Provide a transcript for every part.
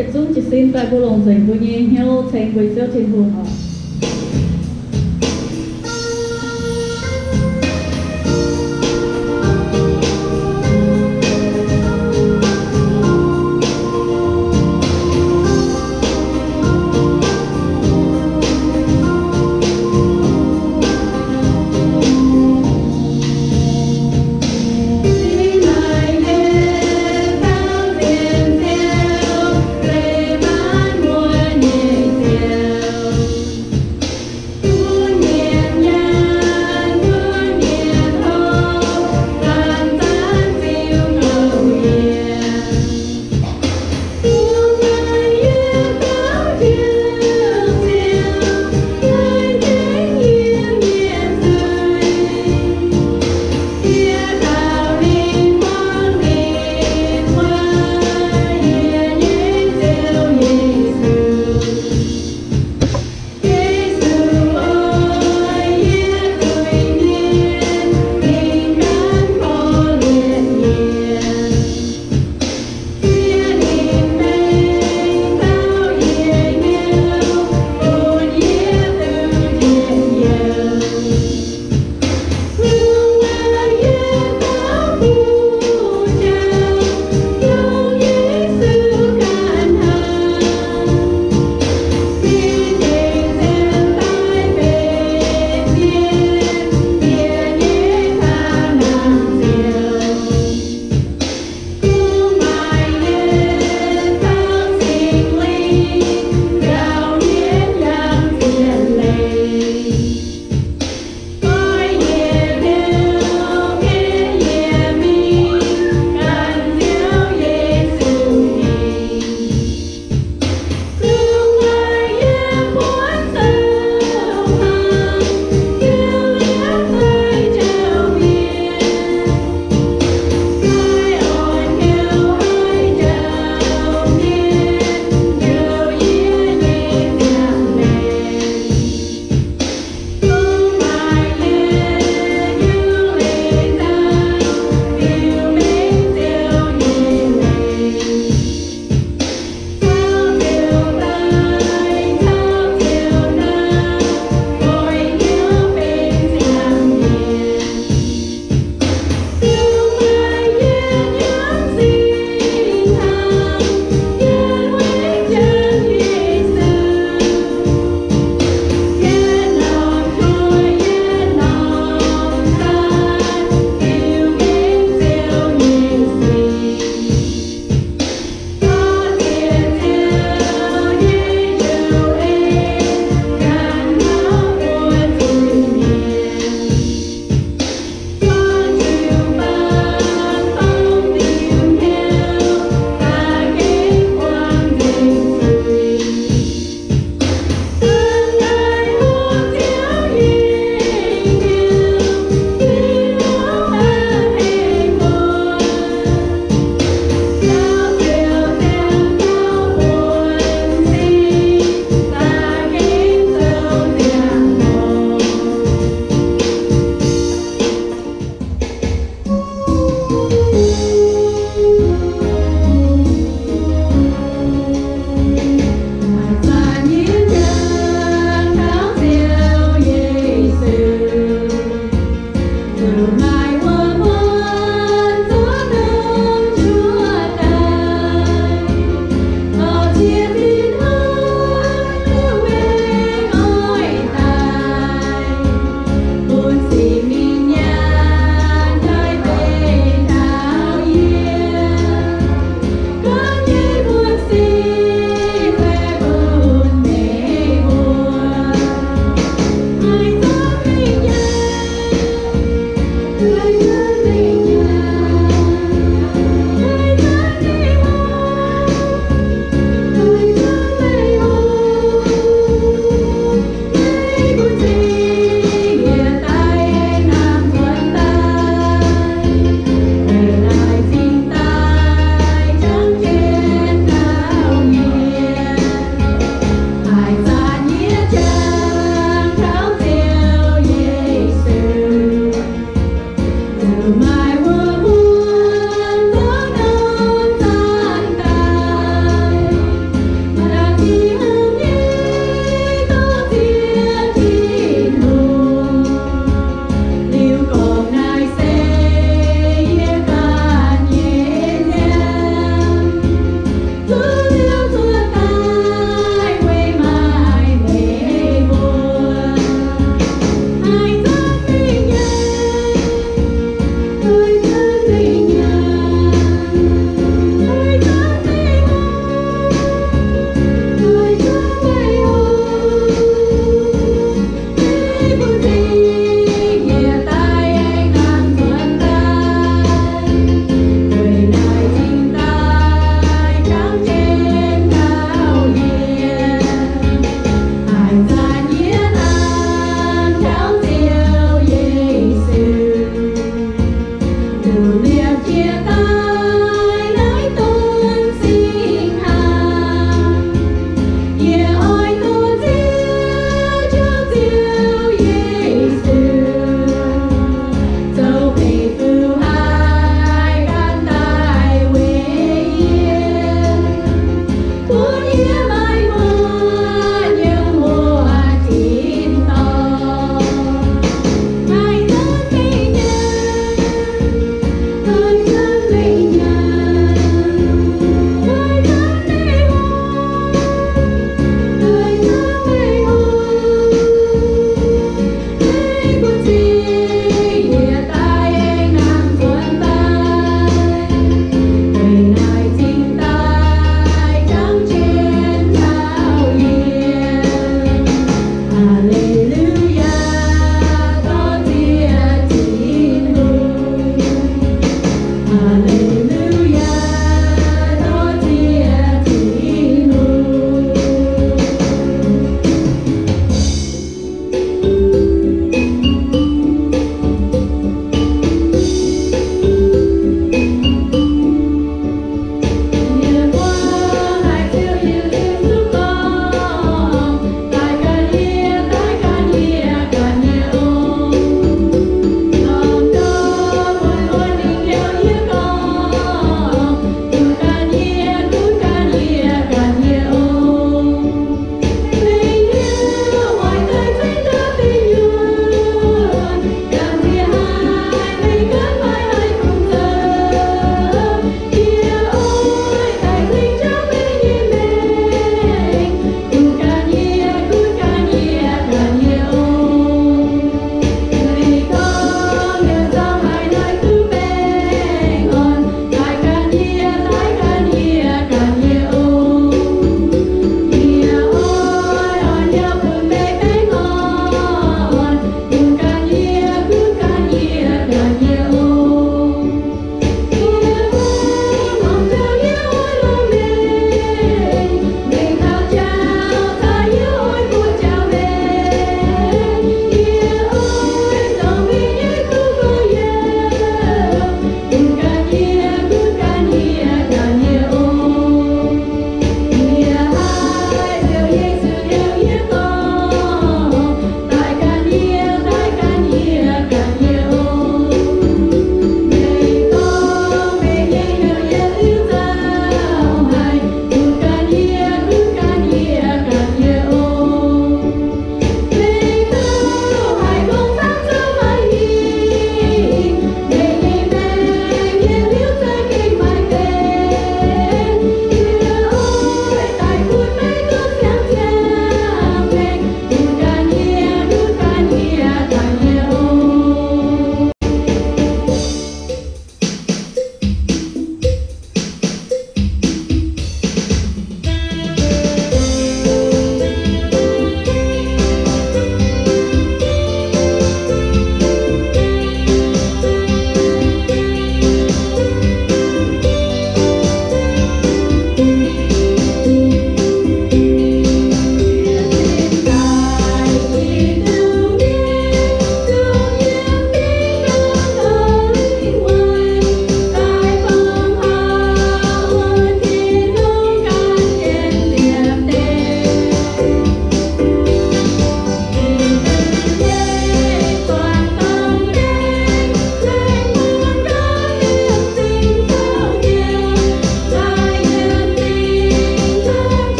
Yietc zungv jiez sin daaih mbuo longc nzengc mbuo nyei hnyouv ceng mbuo Ziouv Tin-Hungh oc.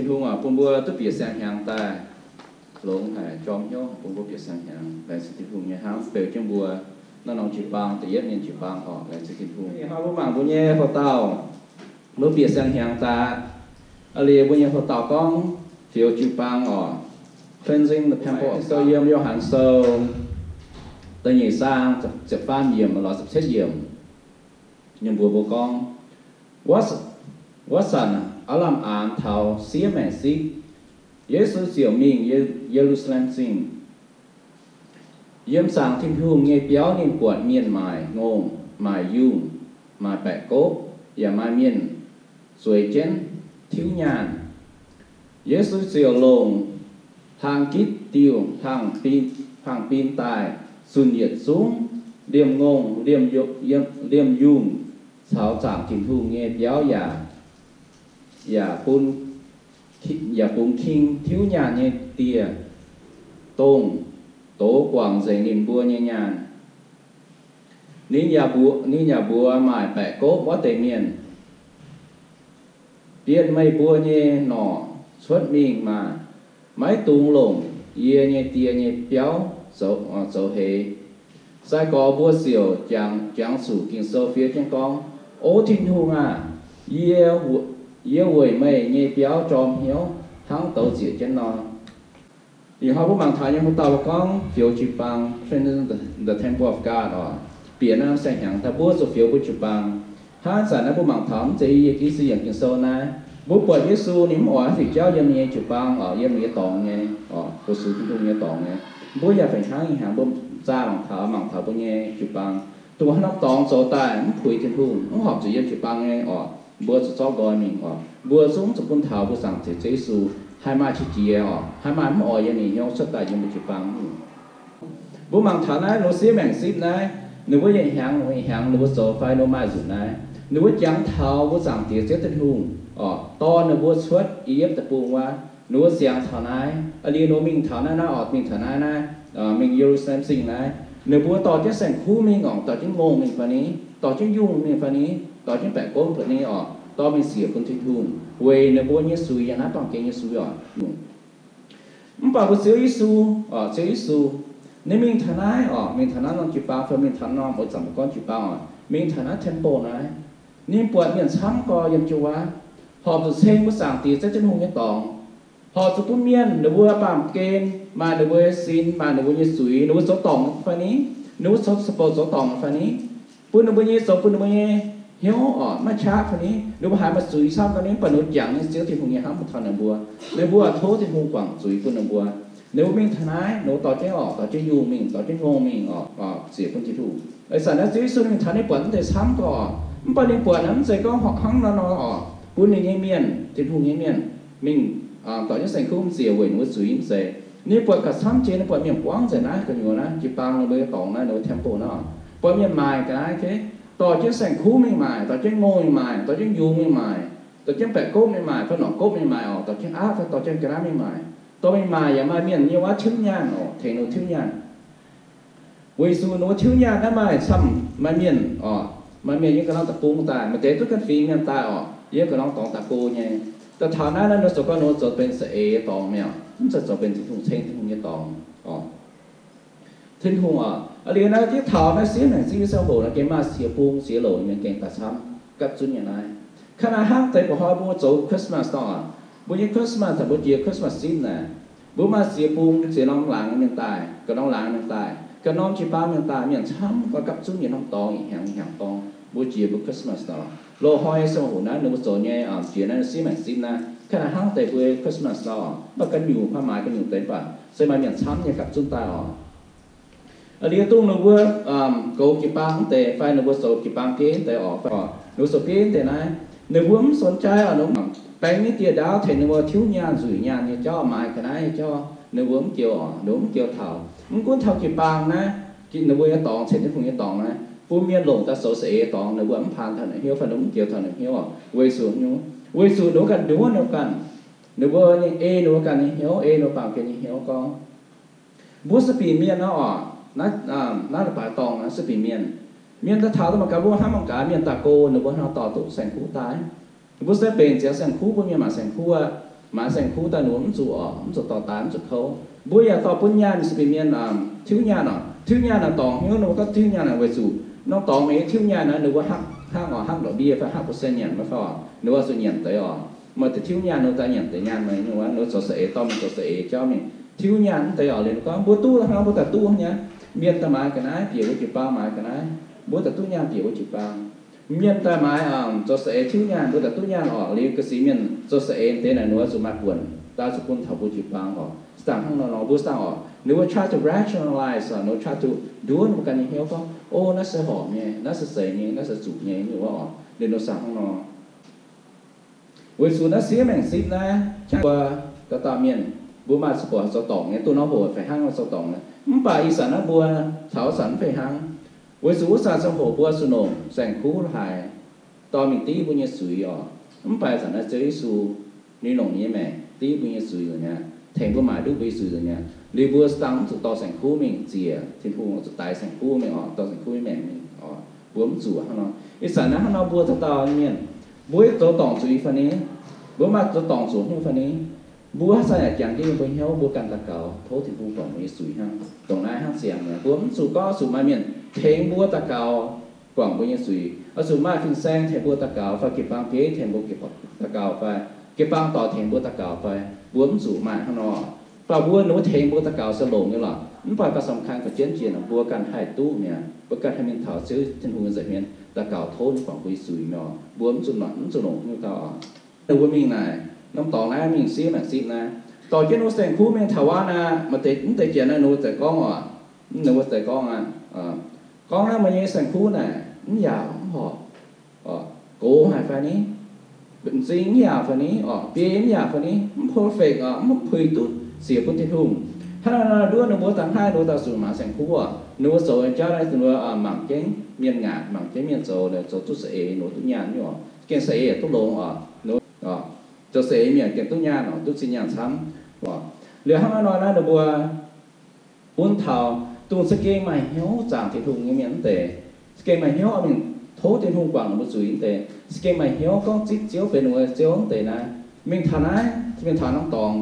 Tin-Hungh oc, bun mbuo duqv bieqc siang-hnyangx daaih, longx haic, jorm hnyouv, bun mbuo bieqc siang-hnyangx. Laengz zingh Tin-Hungh nyei hnamv beu jienv mbuo naaiv norm jiu-baang, da'yietv mienh jiu-baang oc. Laengz zingh Tin-Hungh. Ih hnoi mbuo mangc mbuo nyei hoc-dauh, mbuo bieqc siang-hnyangx daaih, a'liuz mbuo nyei hoc-dauh gorngv fioux jiu-baang oc, cleansing the temple of God. Sou yiem Yo^han Sou da'nyeic zaang ziepc faam yiemc lorz ziepc cietv yiemc, ninh mbuox mbuo gorngv, Wuov zanc aav lamh aanx taux siev maengc sipv, Yesu ziouc mingh Ye^lu^saa^lem Zingh. Yiem zaangc Tin-Hungh nyei biauv ninh buatc mienh maaic ngongh, maaic yungh, maaic baeqc gopv, yaac maaih mienh zueiz jienv tiuv nyaanh. Yesu ziouc longc hlang gitv diuh hlang-bin daaih zunh yietc zungv liemh ngongh, liemh yungh caux zaangc Tin-Hungh nyei biauv yaac, yaac bun, yaac bungx king tiuv nyaanh nyei dieh, dongh doz guangc nzengc ninh mbuo nyei nyaanh. Ninh yaac mbuox, ninh yaac mbuox maaic baeqc gopv wuov deix mienh, Bienh meih mbuo nyei norqc cuotv mingh maah! Maiv dungx longc yie nyei Die nyei biauv zoux heix. Sai-gorx mbuo ziouc jangx zuqc Ging-Sou fiev jienv gorngv, O Tin-Hungh aah! Yie, yie weic meih nyei biauv jorm hnyouv hnangv douz ziec jienv nor. Ih hnoi mbuo mangc taux nyei hoc-dauh gorngv fioux jiu-baang, cleansing the temple of God oc. Bieqc naaiv norm siang-hnyangx daaih mbuo zuqc fioux mbuo jiu-baang. Hnangv ih zanc naaiv mbuo mangc taux mv zeiz yie ginv se yangh Ging-Sou naaiv, mbuo buatc Yesu ninh mv oix haaix diuc jauv yiem ninh nyei jiu-baang oc, yiem ninh nyei dorngx nyei oc, fu-sux Tin-Hungh nyei dorngx nyei. Mbuo yaac fih hnangv ih hnyangx mbuo zaah mangc taux, mangc taux mbuo nyei jiu-baang, dongh haaix norm dorngx zoux daaih mv puix Tin-Hungh, mv horpc zuqc yiem jiu-baang nyei oc, mbuo zuqc zorqv nqoi mingh oc. Mbuo zungv zuqc bun taux mbuo Zaangc Diex Ziouv Yesu haih maaih qiex jiez oc, haih maaih mv oix yiem ninh hnyouv cuotv daaih yiem mbuo jiu-baang. Mbuo mangc taux naaiv longx siev maengc sipv naaiv, ninh mbuo yietc hnyangx yietc hnyangx ninh mbuo zoux fai ninh mbuo maaih nzunc naaiv, ninh mbuo jangx taux mbuo Zaangc Diex Ziouv Tin-Hungh oc, dorh ninh mbuo cuotv I^yipv Deic-Bung wuov. Ninh mbuo siangx taux naaiv, a'liuz ninh mbuo mingh taux naaiv, naaiv oc, mingh taux naaiv, naaiv, mingh Ye^lu^saa^lem Zingh naaiv, ninh mbuo dorh jienv saeng-kuv mingh oc, dorh jienv ngongh mingh fai ni, dorh jienv yungh mingh fai ni, dorh jienv baeqc gomv fai ni oc, dorh mingh siec bun Tin-Hungh weic ninh mbuo nyei zuiz yiem naaiv baamh gen nyei zuiz oc. Mv baac mbuo Ziouv Yesu oc, Ziouv Yesu, ninh mingh taux naaiv oc, mingh taux naaiv norm jiu-baang fai mingh taux norm oix zanc mbuo gorngv jiu-baang oc, mingh taux naaiv temple naaiv, ninh buatc mienh camv gorx yiem jiu-baang, horpc zuqc ceng mbuo Zaangc Diex Ziouv Tin-Hungh nyei dorngx, horpc zuqc bun mienh ninh mbuo baamh gen, maaih ninh mbuo nyei sin, maaih ninh mbuo nyei zuiz, ninh mbuo zoux dorngc fai ni, ninh mbuo zoux, suppose zoux dorngc fai ni, bun ninh mbuo nyei zoux bun ninh mbuo nyei hnyouv oc maiv qaqv fai ni, ninh mbuo haiz maaih zuiz camv fai ni, mv baac ninh mbuo jangx nyei Ziouv Tin-Hungh nyei hnamv bun taux ninh mbuo. Ninh mbuo tov Tin-Hungh guangc zuiz bun ninh mbuo. Ninh mbuo mingh taux naaiv, ninh mbuo dorh jienv oc, dorh jienv yungh mingh, dorh jienv ngongh mingh oc, ziec bun Tin-Hungh. Ih zanc naaiv Ziouv Yesu ninh taux naaiv buatc mv deix camv gorx, mv baac ninh buatc naaiv mv zeiz gorngv horpc hnangv nor nor oc, bun ninh nyei mienh, Tin-Hungh nyei mienh mingh dorh jienv saeng-kuv mingh ziec weic ninh mbuo zuiz mv zeiz. Ninh buatc gauh camv jiex, ninh buatc mienh buangv nzengc naaiv gu'nyuoz naaiv jiu-baang, ninh mbuo nyei dorngx naaiv, ninh mbuo temple naaiv oc, buatc mienh maaic ga'naaiv, dorh jienv saeng-kuv mingh maaic, dorh jienv ngongh mingh maaic, dorh jienv yungz mingh maaic, dorh jienv baeqc gomv mingh maaic, fai norqc gopv mingh maaic oc, dorh jienv aapv fai dorh jienv ga'naaiv mingh maaic, dorh mingh maaic yaac maaih mienh nyei waac tiuv nyaanh oc, tengx ninh tiuv nyaanh. Weic zuqc ninh mbuo tiuv nyaanh naaiv maaih camv, maaih mienh oc, maaih mienh yiem ga'norm deic-bung daaih, maaih deix duqv ganh fingx mienh daaih oc, yiem ga'norm dorngx daaih go nyei. Daaih taux naaiv, naaiv ninh zoux gorngv ninh mbuo zoux benx za'eix dorngx mi'aqv, mv zeiz zoux benx Tin-Hungh ceng Tin-Hungh nyei dorngx oc. Tin-Hungh oc, a'liuz naaiv div taux naaiv siev maengc zipv nyei ziangh hoc naaiv gengh maaih ziex bung ziex louc mienh gengh daaih camv gapv zunv nyei naaiv. Ka'naaiv hnangv deix mbuo hnoi mbuo zoux Christmas nor, mbuo nyei Christmas daaih mbuo jiex Christmas zipv naaic, mbuo maaih ziex bung ziex norm laangz mienh daaih, ga'norm laangz mienh daaih, ga'norm jiu-baang mienh daaih, mienh camv gorx gapv zunv yietc norm dorngx, yietc hnyangx yietc hnyangx dorngx mbuo jiex mbuo Christmas nor. Loz-hnoi ziangh hoc naaiv ninh mbuo zoux nyei jiex naaiv siev maengc zipv naaiv, ka'naaiv hnangv deix mbuo Christmas nor, mv baac ga'nyungc maaih ga'nyungc deix mv baac se maaih mienh camv nyei gapv zunv daaih oc. A'liuz dongh ninh mbuo goux jiu-baang mv deix fai ninh mbuo zoux jiu-baang bieiv mv deix oc, fai ninh mbuo zoux bieiv mv deix naaiv, ninh mbuo mv สนใจ oc, ninh mbuo baengx nyei dieh ndaauv tengx ninh mbuo tiuv nyaanh nzueic nyaanh nyei jauv, maaiz ga'naaiv nyei jauv, ninh mbuo mv joux oc, ninh mbuo mv joux taux. Mv gunv taux jiu-baang naaiv, ninh mbuo nyei dorngx ceng Tin-Hungh nyei dorngx naaiv, bun mienh longc daaih zoux za'eix dorngx, ninh mbuo mv paan taux ninh hnyouv fai ninh mbuo mv joux taux ninh hnyouv oc. Weic zuqc, weic zuqc ninh mbuo ganh nduov ninh mbuo ganh, ninh mbuo nyei ei ninh mbuo ganh nyei hnyouv, ei ninh mbuo baamh gen nyei hnyouv gorngv, mbuo se binc mienh nor oc, naaiv, naaiv leiz-baaix dorngh naaiv se binc mienh. Mienh daaih taux daaih mangc gaax mbuo hnangv, mangc gaax mienh daaih go ninh mbuo hnangv dorh duqv saeng-kuv daaih. Mbuo se benx ziangx saeng-kuv, mbuo mienh maaih saeng-kuv aqv. Maaiz saeng-kuv daaih ninh mbuo mv zuqc oc, mv zuqc dorh daaih, mv zuqc kouv. Mbuo yaac dorh bun nyaanh, se bieqc mienh, tiuv nyaanh oc. Tiuv nyaanh naaic dorngc hnyouv, ninh mbuo gorngv tiuv nyaanh naaic weic zuqc norm dorngx mingh tiuv nyaanh naaic, ninh mbuo hnangv oc, hnangv ndortv ndie fai hnangv percent nyanc maiv fai oc, ninh mbuo zuqc nyanc deix oc. Maaih deix tiuv nyaanh ninh mbuo daaih nyanc deix nyaanh maiv, ninh mbuo zuqc saeng-eix, dorh mingh zuqc saeng-eix jauv mingh tiuv nyaanh mv deix oc. Liuz ninh gorngv mbuo duqv hnangv, mbuo daaih duqv nyei. Mienh daaih maaiz ga'naaiv bieqc wuov jiu-baang, maaiz ga'naaiv, mbuo daaih duqv nyaanh bieqc wuov jiu-baang. Mienh daaih maaiz zuqc saeng-eix tiuv nyaanh, mbuo daaih duqv nyaanh oc. Liuz ga'sic mienh zuqc saeng-eix deix naaic, ninh mbuo zuqc maaih buonc daaih zuqc bun taux mbuo jiu-baang oc. Zaangc hnangv nor nor mbuo zaangc oc, ninh mbuo try to rationalize oc, ninh mbuo try to nduov ninh mbuo ganh nyei hnyouv gorngv, o, naaiv se horpc nyei, naaiv se seix nyei, naaiv se zuqc nyei nyungc wuov oc. Ninh mbuo zaangc hnangv nor. Weic zuqc naaiv siev maengc sipv naaiv, mbuo dauh dauh mienh, mbuo maaih zuqc buatc zoux dorngc nyei, duqv norm hoc fai hnangv zoux dorngc nyei. Mv baac ih zanc naaiv mbuo taux zanc mv fai hnangv. Weic zuqc wuov zanc ziangh hoc mbuo zuqc longc saeng-kuv la'haaix dorh mingh div mbuo nyei zuiz oc. Mv baac ih zanc naaiv Ziouv Yesu ninh longc ninh nyei maengc div mbuo nyei zuiz nzengc mi'aqv, tengx mbuo maaic nduqv mbuo nyei zuiz nzengc mi'aqv. Liuz mbuo dangh mv zuqc dorh saeng-kuv mingh ziec Tin-Hungh, zuqc daix saeng-kuv mingh oc, dorh saeng-kuv nyei maengc mingh oc. Mbuo mv zuqc hnangv nor. Ih zanc naaiv hnangv nor mbuo dauh dauh mienh, mbuo zoux dorngc zuiz fai ni, mbuo maaih zoux dorngc zuqc hnyouv fai ni, mbuo haaix zanc yaac janx jienv mbuo hnyouv, mbuo ganh daux gaux tov Tin-Hungh guangc mbuo nyei zuiz hnangv. Dongh naaiv hnangv ziangx mi'aqv. Mbuo mv zuqc gorngv zuqc maaih mienh tengx mbuo daux gaux guangc mbuo nyei zuiz. Oix zuqc maaih fin-saeng tengx mbuo daux gaux fai jiu-baang bieiv tengx mbuo daux gaux fai jiu-baang doic tengx mbuo daux gaux fai, mbuo mv zuqc maaih hnangv nor. Mv baac mbuo ninh mbuo tengx mbuo daux gaux se longx nyei lorqc. Mv baac gauh samx kan ga'jienv jiex, mbuo ganh haih duqv mi'aqv. Mbuo ganh haih mingh taux Ziouv Tin-Hungh nza'hmien daux gaux tov ninh guangc mbuo nyei zuiz mi'aqv. Mbuo mv zuqc, mv zuqc longc hnyouv dauh oc. Ninh mbuo mingh naaic, norm dorngx naaiv mingh siev maengc sipv naaiv, dorh jienv ninh mbuo saeng-kuv mingh taux wuov naaiv, maaih deix, mv deix janx naaiv ninh mbuo za'gengh gorngv oc, ninh mbuo za'gengh gorngv aqv, gorngv naaiv meih nyei saeng-kuv naaic mv yaauc mv horpc, gox haic fai ni, m'zing mv yaauc fai ni oc, biei mv yaauc fai ni, mv perfect oc, mv puix duqv siec bun Tin-Hungh. Hnangv naaiv nduov ninh mbuo daaih hnangv ninh mbuo daaih zuqc maaiz saeng-kuv oc. Ninh mbuo zoux nyei jauv naaiv, ninh mbuo mangc jienv mienh ngaatc, mangc jienv mienh zoux, zoux duqv saeng-eix, ninh mbuo duqv nyaanh nyei oc, gengh saeng-eix yaac duqv longx oc. Zoux saeng-eix mienh gengh duqv nyaanh oc, duqv zinh nyaanh camv oc. Liuz hnangv naaiv nor naaiv ninh mbuo bun taux dongh za'gengh maaih hnyouv zaangc Tin-Hungh nyei mienh mv deix, za'gengh maaih hnyouv oix mingh tov Tin-Hungh guangc ninh mbuo zuiz mv deix, za'gengh maaih hnyouv gorngv zipv Ziouv benx ninh mbuo nyei Ziouv mv deix naaiv, mingh taux naaiv, mingh taux norm dorngx,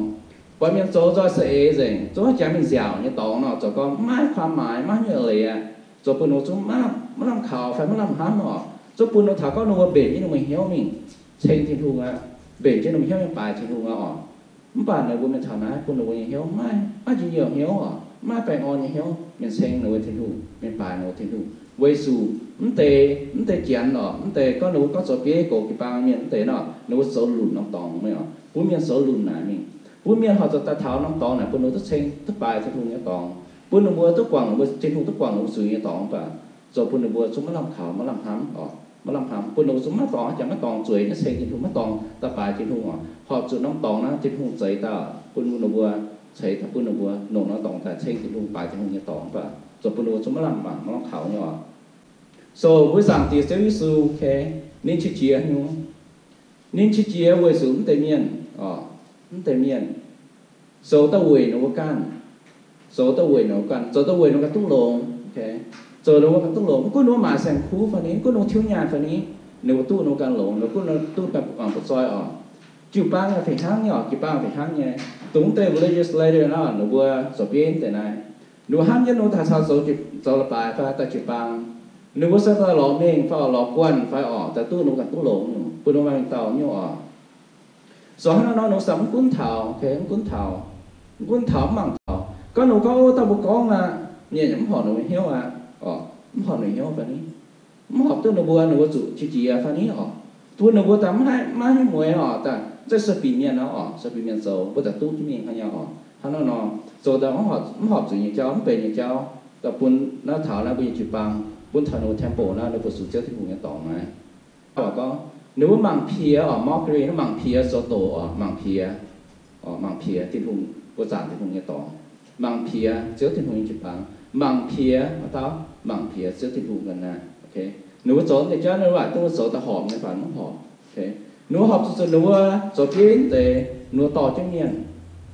buatc mienh zoux nzoih saeng-eix nzengc, zungv haaix jaax mingh nziaauc nyei dorngx nor, zoux gorngv maiv maaih ความหมาย, maiv maaih hnyouv leiz aqv, zoux bun ninh mbuo zungv maiv lamh kaux fai maiv lamh hnamv oc, zungv bun ninh mbuo taux gorngv ninh mbuo mbenc jienv ninh mbuo hnyouv mingh ceng Tin-Hungh aqv, mbenc jienv ninh mbuo hnyouv mingh baaix Tin-Hungh aqv oc. Mv baac ninh mbuo mingh taux naaiv bun ninh mbuo nyei hnyouv maiv, maiv njien-youh hnyouv oc, maiv baengh orn nyei hnyouv mingh ceng ninh mbuo Tin-Hungh, mingh baaix ninh mbuo Tin-Hungh. Weic zuqc mv deix, mv deix janx oc, mv deix gorngv ninh mbuo gorngv zoux bieiv goux jiu-baang mienh mv deix nor, ninh mbuo zoux lunc norm dorngx mv baac oc, bun mienh zoux lunc naaic mingh, bun mienh horpc zuqc daaih taux norm dorngx naaic bun ninh mbuo duqv ceng duqv baaix Tin-Hungh nyei dorngx, bun ninh mbuo duqv guangc ninh mbuo, Tin-Hungh duqv guangc ninh mbuo zuiz nyei dorngx mv baac zoux bun ninh mbuo zungv maiv lamh kaux, maiv lamh hnamv oc, maiv lamh hnamv, bun ninh mbuo zungv maiv dorngc, jangx maiv dorngc zueiz naaiv ceng Tin-Hungh, maiv dorngc daaih baaix Tin-Hungh oc. Horpc zuqc norm dorngx naaiv Tin-Hungh zeix daaih bun ninh mbuo, ceix daaih bun ninh mbuo nongc norm dorngx daaih ceng Tin-Hungh, baaix Tin-Hungh nyei dorngx mv baac zoux bun ninh mbuo zungv maiv lamh mangc, maiv lamh kaux nyei oc. So mbuo Zaangc Diex Ziouv Yesu, ninh qiex jiez nyei, ninh qiex jiez weic zuqc mv deix mienh oc, mv deix mienh zoux daaih weic ninh mbuo ganh, zoux daaih weic ninh mbuo ganh, zoux daaih weic ninh mbuo ganh duqv longx, zoux ninh mbuo ganh duqv longx. Mv gunv ninh mbuo maaiz saeng-kuv fai ni, mv gunv ninh mbuo tiuv nyaanh fai ni, ninh mbuo duqv ninh mbuo ganh longx, ninh mbuo gunv duqv ganh mangc butv-zoih oc. Jiu-baang fih hnangv nyei oc, jiu-baang fih hnangv nyei. Dongh mv deix legislator naaiv, ninh mbuo zoux bieiv mv deix naaiv, ninh mbuo hnamv jienv ninh mbuo daaih caux zoux, zoux leiz-baaix fai daaih jiu-baang, ninh mbuo se daaih lorz mengh fai oc, lorz guanh fai oc, daaih duqv ninh mbuo ganh duqv longx, bun ninh mbuo maaih mingh dauh nyei oc. So hnangv naaiv nor, ninh mbuo samx mv gunv taux, mv gunv taux, mv gunv taux, mv mangc taux. Gorngv ninh mbuo gorngv, o, dauh mbuo gorngv aqv, mienh yaac mv horpc ninh mbuo hnyouv aqv oc, mv horpc ninh hnyouv fai ni, mv horpc duqv ninh mbuo, ninh mbuo zuqc qiex jiez fai ni oc, bun ninh mbuo daaih maiv haih, maiv haih mueiz oc, daaih mv zeiz sueih binc mienh aqv oc, sueih binc mienh zoux, mbuo daaih duqv jienv mingh hnangv nyei oc. Hnangv naaiv nor, zoux daaih mv horpc zuqc nyei jauv, mv benx nyei jauv, daaih bun naaiv taux naaiv mbuo nyei jiu-baang, bun taux ninh mbuo temple naaiv, ninh mbuo fu-sux Ziouv Tin-Hungh nyei dorngx naaiv. Gorngv, ninh mbuo mangc piex oc, mockery, mangc piex zoux doqc oc, mangc piex, mangc piex Tin-Hungh, mbuo zaangc Tin-Hungh nyei dorngx, mangc piex Ziouv Tin-Hungh nyei jiu-baang, mangc piex, mangc piex Ziouv Tin-Hungh ga'naaiv. Ninh mbuo zoux nyei jauv, ninh mbuo waac duqv ninh mbuo zoux daaih horpc nyei fai mv horpc. Ninh mbuo horpc zuqc zuqc ninh mbuo zoux bieiv deix, ninh mbuo dorh jienv mienh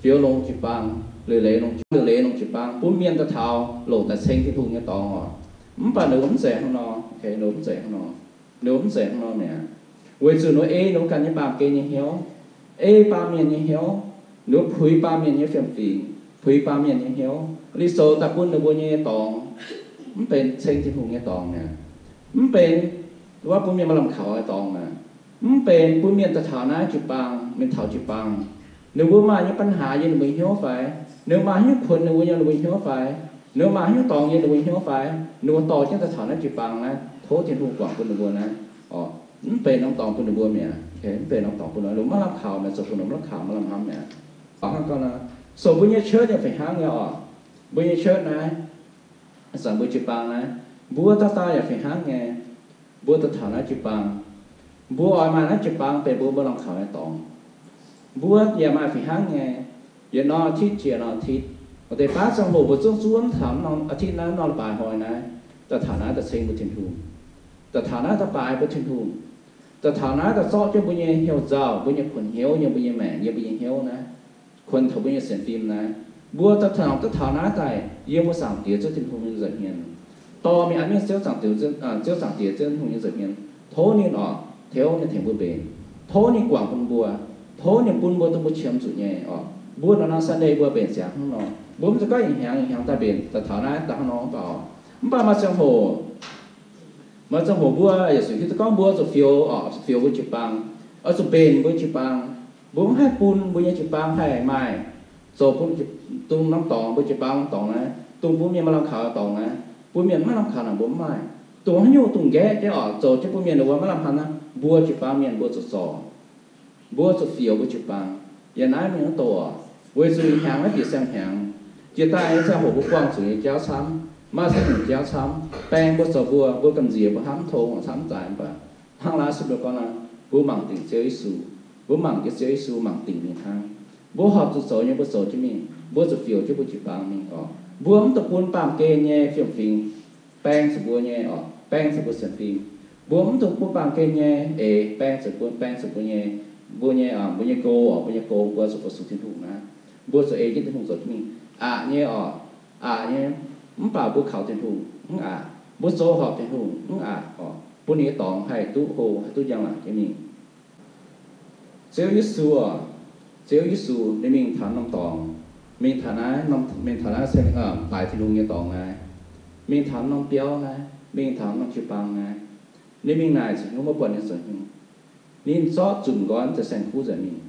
fioux longx jiu-baang, leiz-leiz longx, leiz-leiz longx jiu-baang, bun mienh daaih taux longc daaih ceng Tin-Hungh nyei dorngx oc. Mv baac ninh mbuo mv zeiz hnangv nor, ninh mbuo mv zeiz hnangv nor, ninh mbuo mv zeiz hnangv nor mi'aqv. Weic zuqc ninh mbuo ei ninh mbuo ganh nyei baamh gen nyei hnyouv, ei baamh mienh nyei hnyouv, ninh mbuo puix baamh mienh nyei fiem-fingx, puix baamh mienh nyei hnyouv, liuz zoux daaih bun ninh mbuo nyei dorngx mv benx ceng Tin-Hungh nyei dorngx mi'aqv. Mv benx wuov bun mienh maaih lamh kaux nyei dorngx mi'aqv. Mv benx bun mienh daaih taux naaiv jiu-baang, mingh taux jiu-baang. Ninh mbuo maaih nyei ปัญหา yiem ninh mbuo nyei hnyouv fai? Ninh mbuo maaih haaix nyungc kuonx ninh mbuo yiem ninh mbuo nyei hnyouv fai? Ninh mbuo maaih haaix nyungc dorngx yiem ninh mbuo nyei hnyouv fai? Ninh mbuo dorh jienv daaih taux naaiv jiu-baang naaiv, tov Tin-Hungh guangc bun ninh mbuo naaiv. Mv benx norm dorngx bun ninh mbuo mi'aqv. Mv benx norm dorngx bun ninh mbuo, maiv lamh kaux mi'aqv, zoux bun ninh mbuo maiv lamh kaux, maiv lamh hnamv mi'aqv. Oc, hnangv gorngv naaiv, zoux mbuo nyei church yaac fih hnangv nyei oc. Mbuo nyei church naaiv, zanc mbuo jiu-baang naaiv, mbuo dauh dauh yaac fih hnangv nyei. Mbuo daaih taux naaiv jiu-baang, mbuo oix maaih naaiv jiu-baang benx mbuo mbuo lamh kaux nyei dorngx. Mbuo yaac maaih fih hnangv nyei, yietc norm อาทิตย์ jiex norm อาทิตย์. Maaih deix baav ziangh hoc mbuo zungv zuov taux norm อาทิตย์ naaiv, norm leiz-baaix hnoi naaiv, daaih taux naaiv daaih ceng mbuo Tin-Hungh, daaih taux naaiv daaih baaix mbuo Tin-Hungh, daaih taux naaiv daaih zorqv jienv mbuo nyei hnyouv nzauh, mbuo nyei kuonx hnyouv, yiem mbuo nyei maengc, yiem mbuo nyei hnyouv naaiv, kuonx taux mbuo nyei sienx fim naaiv. Mbuo daaih taux, daaih taux naaiv daaih yiem mbuo Zaangc Diex Ziouv Tin-Hungh nyei nza'hmien, dorh mingh an mienh Ziouv Zaangc Diex, Ziouv Zaangc Diex Ziouv Tin-Hungh nyei nza'hmien. Tov ninh oc, tov ninh tengx mbuo mbenc. Tov ninh guangc bun mbuo. Tov ninh bun mbuo duqv mbuo qiemx zuqc nyei oc. Mbuo norm-norm Sunday mbuo mbenc ziangx hnangv nor, mbuo mv zeiz gorngv ih hnyangx ih hnyangx daaih mbenc, daaih taux naaiv daaih hnangv nor mv baac, mv baac maaih ziangh hoc, maaih ziangh hoc mbuo yaac zuqc hiuv duqv gorngv mbuo zuqc fioux oc, fioux mbuo jiu-baang, oix zuqc mbenc mbuo jiu-baang. Mbuo mv haih bun mbuo nyei jiu-baang haih maaih zoux bun dongh norm dorngx, mbuo jiu-baang norm dorngx naaiv, dongh bun mienh maaih lamh kaux nyei dorngx naaiv, bun mienh maiv lamh kaux naaic mbuo mv maaih. Dongh haaix nyungc dongh nqaeqv jienv oc, zoux jienv bun mienh ninh mbuo maiv lamh hnamv naaiv, mbuo jiu-baang mienh mbuo zuqc zorc. Mbuo zuqc fioux mbuo jiu-baang. Yiem naaiv mingh maiv douh oc, weic zuqc ih hnyangx maiv bieqc siang-hnyangx. Jiex daaih nyei ziangh hoc mbuo buangh zuqc nyei jauv camv, maaih ziex nyungc jauv camv, baeng mbuo zoux mbuo, mbuo gamh nziex mbuo hnamv tong camv zaaix mv baac, hnangv naaiv sieqv mbuo gorngv naaiv, mbuo mangc dingc Ziouv Yesu. Mbuo mangc jienv Ziouv Yesu mangc dingc mingh hnangv. Mbuo horpc zuqc zoux nyei mbuo zoux jienv mingh, mbuo zuqc fioux jienv mbuo jiu-baang mingh oc. Mbuo mv dungx bun baamh gen nyei fiem-fingx baeng zuqc mbuo nyei oc, baeng zuqc mbuo sienx fim. Mbuo mv dungx bun baamh gen nyei eix baeng zuqc mbuo, baeng zuqc mbuo nyei, mbuo nyei, mbuo nyei gox oc, mbuo nyei gox mbuo zuqc fu-sux Tin-Hungh naaiv. Mbuo zuqc ei jienv Tin-Hungh zoux jienv mingh. Aqc nyei oc, aqc nyei, mv baac mbuo kaux Tin-Hungh mv aqc, mbuo zoux horpc Tin-Hungh mv aqc oc, bun ninh nyei dorngx haih duqv hlo, haih duqv njang-laangc jienv mingh. Ziouv Yesu oc, Ziouv Yesu ninh mingh taux norm dorngx, mingh taux naaiv, mingh taux naaiv baaix Tin-Hungh nyei dorngx naaiv, mingh taux norm biauv naaiv, mingh taux norm jiu-baang naaiv, ninh mingh naaic zuqc hnyouv maiv buatc ninh zoux hnyouv. Ninh zorqv zunc nqoi deix saeng-kuv nzengc mingh,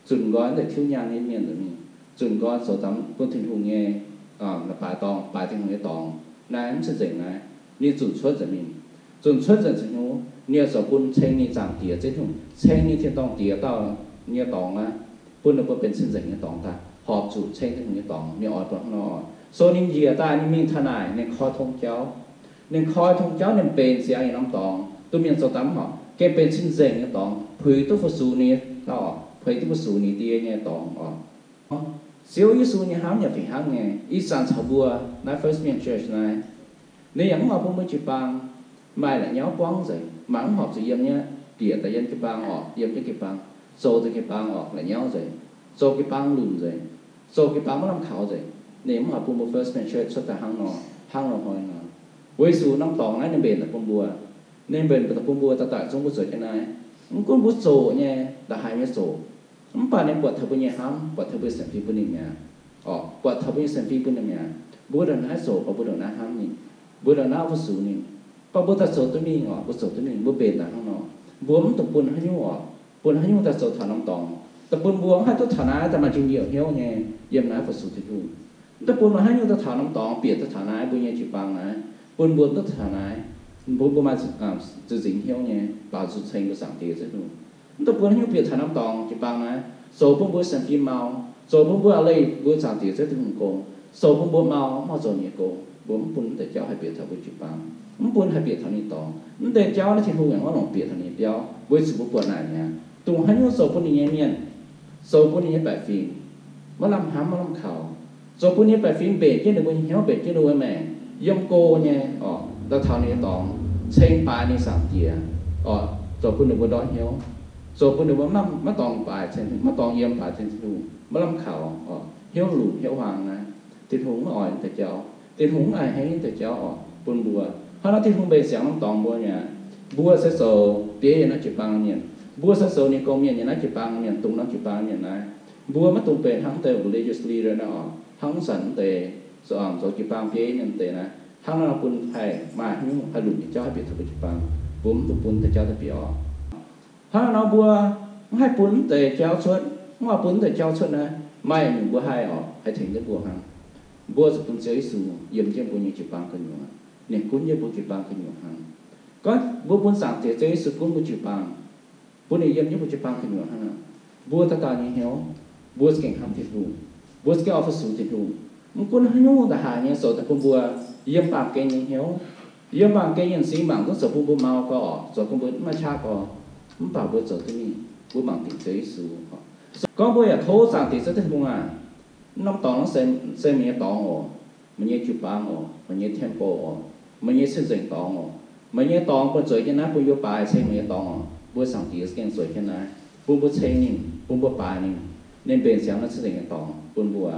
zunc nqoi deix tiuv nyaanh nyei mienh nzengc mingh, zunc nqoi zoux daaih bun Tin-Hungh nyei baaix dorngx, baaix Tin-Hungh nyei dorngx naaiv mv cing-nzengc naaiv, ninh zunc cuotv nzengc mingh. Zunc cuotv nzengc zuqc hnyouv, ninh yaac zoux bun ceng ninh Zaangc Diex Ziouv Tin-Hungh, ceng ninh tin-dorngh Diex dauh nyei dorngx naaiv, bun ninh mbuo benx cing-nzengc nyei dorngx daaih, horpc zuqc ceng Tin-Hungh nyei dorngx. Ninh oix buatc hnangv nor. So ninh njiec daaih ninh mingh taux naaic ninh koi tong jauv. Ninh koi tong jauv ninh mbenc ziangx yietc norm dorngx, duqv mienh zoux daaih mv horpc, gengh benx cing-nzengc nyei dorngx, puix duqv fu-sux ninh, puix duqv fu-sux ninh Die nyei dorngx oc. Ziouv Yesu nyei hnamv yaac fih hnangv nyei. Ih zanc caux mbuo naaiv First Myeang Church naaiv, ninh yaac mv oix bun mbuo jiu-baang maaih la'nyauv buangv nzengc, mangc mv horpc zuqc yiem nyei, bieqc daaih yiem jiu-baang oc, yiem jienv jiu-baang, zoux daaih jiu-baang oc, la'nyauv nzengc, zoux jiu-baang lunc nzengc, zoux jiu-baang maiv lamh kaux nzengc. Ninh mv oix bun mbuo First Myeang Church cuotv daaih hnangv nor, hnangv nor hnoi nor. Weic zuqc norm dorngx naaiv ninh mbenc daaih bun mbuo. Ninh mbenc daaih bun mbuo daaih daaih zungv mbuo zueiz jienv naaiv. Mv gunv mbuo zoqc nyei, la'haaix nyei zoqc, mv baac ninh buatc taux mbuo nyei hnamv, buatc taux mbuo sienx fim bun ninh mi'aqv. Oc, buatc taux mbuo nyei sienx fim bun ninh mi'aqv. Mbuo ndongc naaiv zoqc, mbuo ndongc naaiv hnamv ninh, mbuo ndongc naaiv fu-sux ninh, baac mbuo daaih zoux duqv mingh oc, mbuo zoux duqv mingh, mbuo mbenc daaih hnangv nor. Mbuo mv dungx bun haaix nyungc oc, bun haaix nyungc daaih zoux taux norm dorngx, daaih bun mbuo mv haih duqv taux naaiv daaih maaih njien-youh hnyouv nyei yiem naaiv fu-sux Tin-Hungh. Mv dungx bun mbuo haaix nyungc daaih taux norm dorngx, bieqc daaih taux naaiv mbuo nyei jiu-baang naaiv, bun mbuo mv duqv taux naaiv, bun mbuo maaih zuqc nzingc hnyouv nyei baaux nzung ceng mbuo Zaangc Diex Ziouv Tin-Hungh. Mv dungx bun haaix nyungc bieqc taux norm dorngx jiu-baang naaiv, zoux bun mbuo sienx fim mau, zoux bun mbuo a'leih mbuo Zaangc Diex Ziouv Tin-Hungh gong, zoux bun mbuo mau mv haih zoux ninh nyei gong. Mbuo mv bun mv deix jauv haih bieqc taux mbuo jiu-baang, mv bun haih bieqc taux ninh dorngx. Mv deix jauv naaiv Tin-Hungh yaac maiv longc bieqc taux ninh nyei biauv, weic zuqc mbuo buatc naaic mi'aqv. Dongh haaix nyungc zoux bun ninh nyei mienh, zoux bun ninh nyei baeqc fingx maiv lamh hnamv maiv lamh kaux, zoux bun ninh nyei baeqc fingx mbenc jienv ninh mbuo nyei hnyouv, mbenc jienv ninh mbuo maengc, yiem go nyei oc, daaih taux ninh nyei dorngx, ceng baaix ninh Zaangc Diex oc, zoux bun ninh mbuo ndortv hnyouv, zoux bun ninh mbuo maiv dorngx baaix ceng, maiv dorngx yiem baaix ceng Tin-Hungh, maiv lamh kaux oc, hnyouv lunc hnyouv huaang naaiv. Tin-Hungh maiv oix naaiv deix jauv. Tin-Hungh maiv a'hneiv naaiv deix jauv oc bun mbuo. Hnangv naaiv Tin-Hungh mbenc siangx norm dorngx mbuo mi'aqv. Mbuo se zoux bieiv yiem naaiv jiu-baang mienh, Mbuo se zoux ninh gong mienh nyei naaiv jiu-baang mienh, dongh norm jiu-baang mienh naaiv. Mbuo maiv dungx benx hnangv deix religious leader naaiv oc, hnangv zanc deix zoux, zoux jiu-baang biei mienh deix naaiv, hnangv nor bun haih maaih haaix nyungc haih lunc nyei jauv haih bieqc taux mbuo jiu-baang. Mbuo mv dungx bun deix jauv daaih bieqc oc. Hnangv nor mbuo mv haih bun mv deix jauv cuotv, mv oix bun mv deix jauv cuotv naaiv, maaih nyungc mbuo haih oc, haih tengx jienv mbuo hnangv. Mbuo zuqc bun Ziouv Yesu yiem jienv mbuo nyei jiu-baang gu'nyuoz, ninh gunv jienv mbuo jiu-baang gu'nyuoz hnangv. Gorngv mbuo bun Zaangc Diex Ziouv Yesu gunv mbuo jiu-baang, bun ninh yiem jienv mbuo jiu-baang gu'nyuoz hnangv nor, mbuo dauh dauh nyei hnyouv, mbuo za'gengh hnamv Tin-Hungh, mbuo za'gengh oix fu-sux Tin-Hungh. Mv gunv haaix nyungc ndongc haaix nyei zoux daaih bun mbuo yiem baamh gen nyei hnyouv, yiem baamh gen nyei m'zing mangc duqv zoux bun mbuo mau gau oc, zoux bun mbuo mv maaih qaqv gau, mv baac mbuo zoux duqv mingh, mbuo mangc dingc Ziouv Yesu. Gorngv mbuo yaac tov Zaangc Diex Ziouv Tin-Hungh aac, norm dorngx se, se meih nyei dorngx oc, meih nyei jiu-baang oc, meih nyei temple oc, meih nyei cing-nzengc dorngx oc, meih nyei dorngx bun zueiz jienv naaiv bun yie baaix ceng meih nyei dorngx oc. Mbuo Zaangc Diex za'gengh zueiz jienv naaiv bun mbuo ceng ninh, bun mbuo baaix ninh. Ninh mbenc siangx naaiv cing-nzengc nyei dorngx bun mbuo.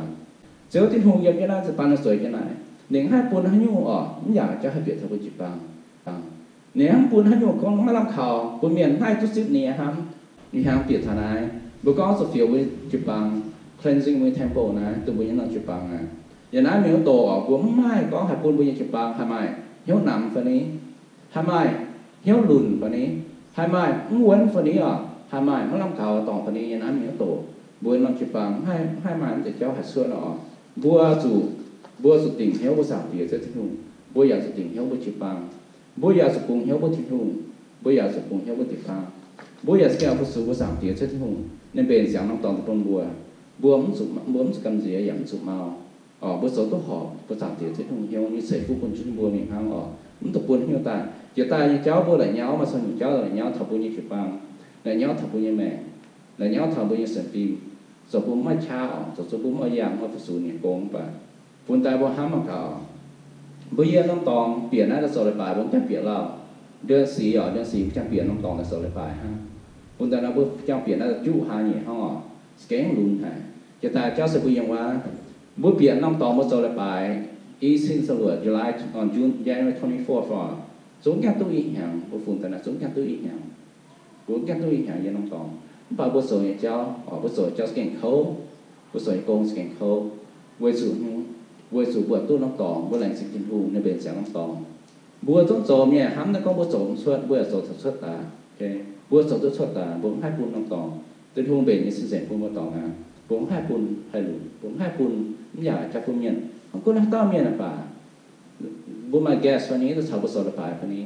Ziouv Tin-Hungh yiem jienv naaiv, ziouc baan ninh zueiz jienv naaiv. Ninh haih bun haaix nyungc oc, mv yaac jauv haih bieqc taux mbuo jiu-baang. Ninh hnangv bun haaix nyungc gorngv maiv lamh kaux, bun mienh maiv haih duqv zipv ninh nyei hnamv. Ninh hnangv bieqc taux naaiv, mbuo gorngv zuqc fioux mbuo jiu-baang, cleansing mbuo nyei temple naaiv, dongh mbuo nyei norm jiu-baang naaiv. Yiem naaiv mingh wuov doqc oc, mbuo mv maaih gorngv haih bun mbuo nyei jiu-baang haih maaih hnyouv namx fai ni, haih maaih hnyouv lunc fai ni, haih maaih mv wuonv fai ni oc, haih maaih maiv lamh kaux dorngc fai ni. Yiem naaiv mingh wuov doqc, mbuo norm jiu-baang mv haih, mv haih maaih mv deix jauv haih cuotv oc. Mbuo zuqc, mbuo zuqc dingc hnyouv mbuo Zaangc Diex Ziouv Tin-Hungh. Mbuo yaac zuqc dingc hnyouv mbuo jiu-baang. Mbuo yaac zuqc bungx hnyouv mbuo Tin-Hungh. Mbuo yaac zuqc bungx hnyouv mbuo jiu-baang. Mbuo yaac zuqc gengh fu-sux mbuo Zaangc Diex Ziouv Tin-Hungh. Ninh mbenc siangx norm dorngx daaih bun mbuo. Mbuo mv zuqc, mbuo mv zuqc gamh nziex yaac mv zuqc mau. Oc, mbuo zoux duqv horpc mbuo Zaangc Diex Ziouv Tin-Hungh hnyouv nyei ceix fuqv bun jienv mbuo mingh hnangv oc. Mv dungx bun haaix nyungc daaih. Jiex daaih nyei jauv mbuo la'nyauv, maaih cong nyungc jauv la'nyauv taux mbuo nyei jiu-baang, la'nyauv taux mbuo nyei maengc, la'nyauv taux mbuo nyei sienx fim, zoux bun mv maaih qaqv oc, zoux zuqc mbuo mv oix yangh, mv oix fu-sux ninh nyei gong mv baac bun daaih mbuo hnamv mangc gaax. Mbuo yiem norm dorngx bieqc naaiv daaih zoux leiz-baaix, mbuo mv jangx bieqc lauh. Ndon sic oc, ndon sic mbuo jangx bieqc norm dorngx daaih zoux leiz-baaix hnangv. Bun daaih nor mbuo jangx bieqc naaiv daaih juqv haa nyeic hnangv oc. Za'gengh lungx haic. Jiex daaih jauv se mbuo yiem wuov, mbuo bieqc norm dorngx mbuo zoux leiz-baaix, i cin se luoqc July, on June, January twenty-fourth oc. Zungv jangx duqv i hnyangx, mbuo fungx daaih naaiv zungv jangx duqv i hnyangx. Mbuo jangx duqv i hnyangx yiem norm dorngx. Mv baac mbuo zoux nyei jauv oc, mbuo zoux nyei jauv za'gengh kouv. Mbuo zoux nyei gong za'gengh kouv. Weic zuqc hnyouv, weic zuqc mbuo duqv norm dorngx, mbuo laengz zingh Tin-Hungh, ninh mbenc siangx norm dorngx. Mbuo zungv zoux mienh hnamv naaiv gorngv mbuo zoux mv cuotv, mbuo yaac zoux taux cuotv daaih. Mbuo zoux duqv cuotv daaih, mbuo mv haih bun norm dorngx. Tin-Hungh mbenc nyei cing-nzengc bun mbuo dorngx aqv. Mbuo mv haih bun haih lunc, mbuo mv haih bun, mv yaac jaax bun mienh. Mv gunv haaix dauh mienh aqv baac, mbuo maaih guest fai ni, daaih caux mbuo zoux leiz-baaix fai ni,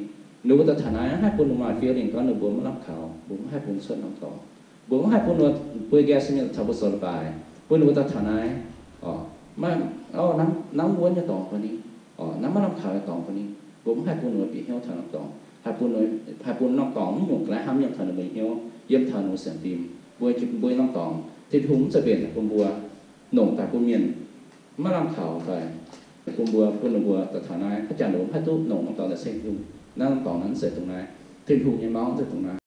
ninh mbuo daaih taux naaiv, mv haih bun ninh maaih feeling gorngv ninh mbuo mv lamh kaux, mbuo mv haih bun cuotv norm dorngx. Mbuo mv haih bun ninh mbuo guest mienh caux mbuo zoux leiz-baaix, bun ninh mbuo daaih taux naaiv, oc, maiv, oc, hnangv, hnangv wuonv nyei dorngx fai ni, oc, hnangv maiv lamh kaux nyei dorngx fai ni, mbuo mv haih bun ninh mbuo bieqc hnyouv taux norm dorngx. Haih bun, haih bun norm dorngx mv nyungc ga'naaiv hnamv yiem taux ninh mbuo nyei hnyouv, yiem taux ninh mbuo sienx fim. Mbuo, mbuo norm dorngx, Tin-Hungh mv zeiz mbenc bun mbuo, nongc daaih bun mienh maiv lamh kaux daaih, bun mbuo, bun ninh mbuo daaih taux naaiv, haaix zanc ninh mbuo mv haih duqv nongc norm dorngx daaih ceng Tin-Hungh. Naaiv norm dorngx naaiv mv zeiz dongh naaiv. Tin-Hungh nyei mauv mv zeiz dongh naaiv.